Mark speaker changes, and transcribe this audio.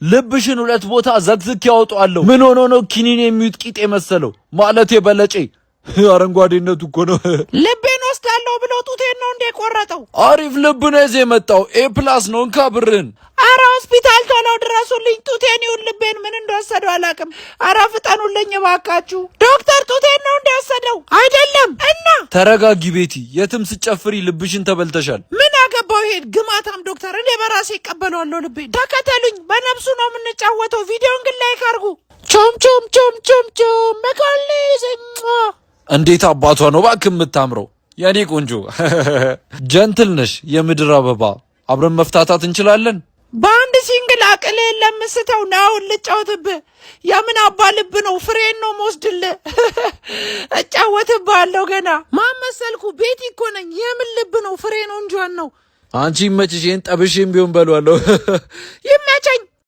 Speaker 1: ልብሽን ሁለት ቦታ ዘግዝክ ያወጣለሁ። ምን ሆኖ ነው ኪኒን የሚውጥ ቂጥ የመሰለው? ማለቴ በለጬ አረንጓዴነቱ እኮ ነው።
Speaker 2: ልቤን ወስዳለሁ ብሎ ጡቴን ነው እንዴ ቆረጠው?
Speaker 1: አሪፍ ልብ ነው ይዘህ የመጣው። A+ ነው። እንካ ብርህን።
Speaker 2: አረ ሆስፒታል ቶሎ ድረሱልኝ። ጡቴን ይሁን ልቤን ምን እንደወሰደው አላውቅም። አረ ፍጠኑልኝ እባካችሁ። ዶክተር ጡቴን ነው እንደወሰደው አይደለም? እና
Speaker 1: ተረጋጊ ቤቲ፣ የትም ስጨፍሪ ልብሽን ተበልተሻል።
Speaker 2: ምን አገባው ይሄ ግማታም ዶክተር። እኔ በራሴ ይቀበለዋለሁ ልቤን። ተከተሉኝ፣ በነፍሱ ነው የምንጫወተው። ቪዲዮን ግን like አድርጉ። ቹም ቹም ቹም ቹም ቹም መኮሊ።
Speaker 1: እንዴት አባቷ ነው እባክህ የምታምረው የኔ ቆንጆ። Gentle ነሽ፣ የምድር አበባ። አብረን መፍታታት እንችላለን።
Speaker 2: በአንድ single አቅልህን ለምስተው ናውን ልጫወትብህ። የምን አባ ልብ ነው? ፍሬን ነው መወስድልህ። እጫወትብሃለሁ ገና። ማን መሰልኩ? ቤቲ እኮ ነኝ። የምን ልብ ነው? ፍሬ ነው እንጇን ነው።
Speaker 1: አንቺ ይመችሽ። ይሄን ጠብሼም ቢሆን በሏለሁ።
Speaker 2: ይመቸኝ።